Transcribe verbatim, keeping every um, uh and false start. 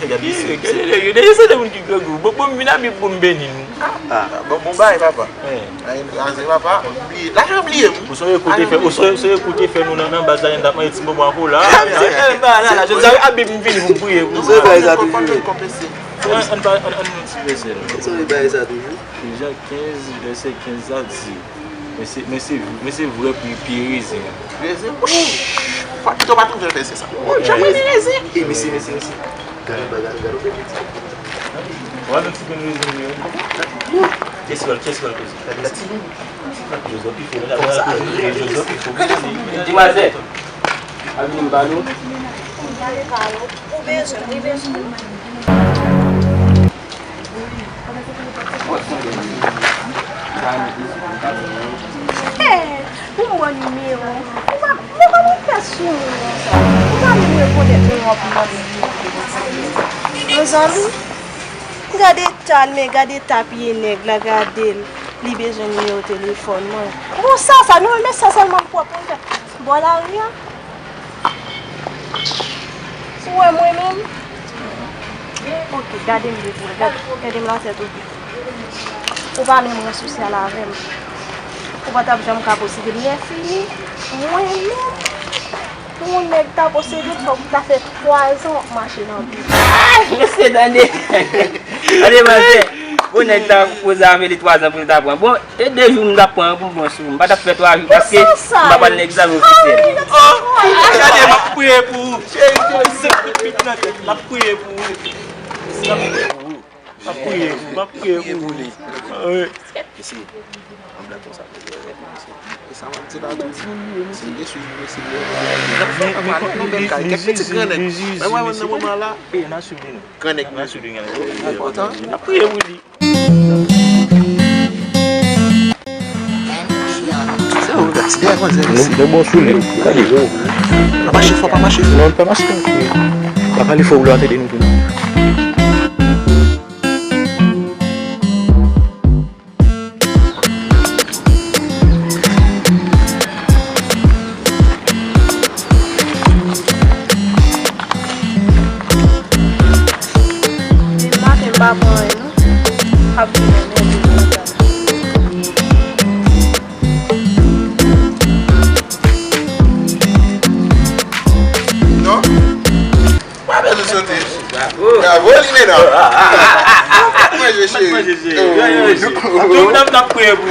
Gade se, gade nèg yo, se de moun ki grangou. Bon, bon, m vin a Bib pou m beni nou. Ah, bon, bon bagay, papa. Ay, raze, papa. Bliye. Lajan bliye m. Ou sonje kote fè, ou sonje, sonje kote fè nou nan, nan baz la, n t ap manje ti bonbon a kola. Mwen se Elba la, la, Jozèf a Bib m vini pou m priye pou nou. Sonje bagay sa toujou. An, an, an, an, an, ti vèsè la. Sonje bagay sa toujou. Jan kenz, vèsè kenz la di, men se, men se, men se vrè pri, pye rezen an. Rezen? Wouch! Fò pito pa twouve l vèsè sa. Wouch, jan rezen, rezen. E, mesye, mesye, mesye. Gade, gade, gade, gade, gade. Wè, men ti grenn rezen, men. Kiyès ki pral, kiyès ki pral koze? Gade, gade. Jozèf pi fò, men la, Jozèf pi fò. Demwazèl, al vin m ba nou. Ou bezwen, ou bezwen. Hey, pou m ba w nimewo. Ou pa, ou pa konn fè sou moun konsa. Ou pa menm rekonèt mwen w ap mande. Mezanmi, gade eta l, men gade eta pye nèg la, gade l. Li bezwen nimewo telefòn mwen. Bon, sa, sa, nou renmen sa sèlman pwòp, mwen fè. Bò lari a. Ou wè mwen menm? Ok, gade m de pou, gade, gade m nan tèt ou. Ou pa menm ran sosyal avè m. Ou pa t ap janm ka posede m. Lè fini, mwen menm, pou yon nèg ta posede m, fòk ou ta fè twa zan w ap mache nan bib. Ah, mesye, tande. Tande, manzè. Bon, nèg ta poze avè li twa zan pou li ta pran. Bon, e de jou m t ap pran pou m bon sou. M pa t ap fè twa jou paske m pa pral nan egzamen ofisyèl. Oh, gade, m ap priye pou ou. Cheri, cheri, se pipit nan tèt, m ap priye pou ou. M ap priye pou ou, m ap priye pou ou. Mesye, yon blag konsa, mesye. E sa w ap di la tou? Se de sou mesye. N ap fè anpil, yon bèl kay, kèk pitit gran nèg. Men mwen, mwen, nan moman la. E, n a swiv li, nou. Gran nèg, n a swiv li, gran nèg. Enpòtan. N ap priye pou li. Se ou, gad, ti dèyè manzè, mesye. Nou bon sou li. Gade. Pa mache fò, pa mache fò. Non, pa mache fò. Pa pale fò, ou lè atende nou tou. Depi maten m pa pran anyen non. Ap vin anmède konsa. Non. Pa bezwen sote. Bravo, Limena. Manje, cheri. N ap, n ap priye pou ou.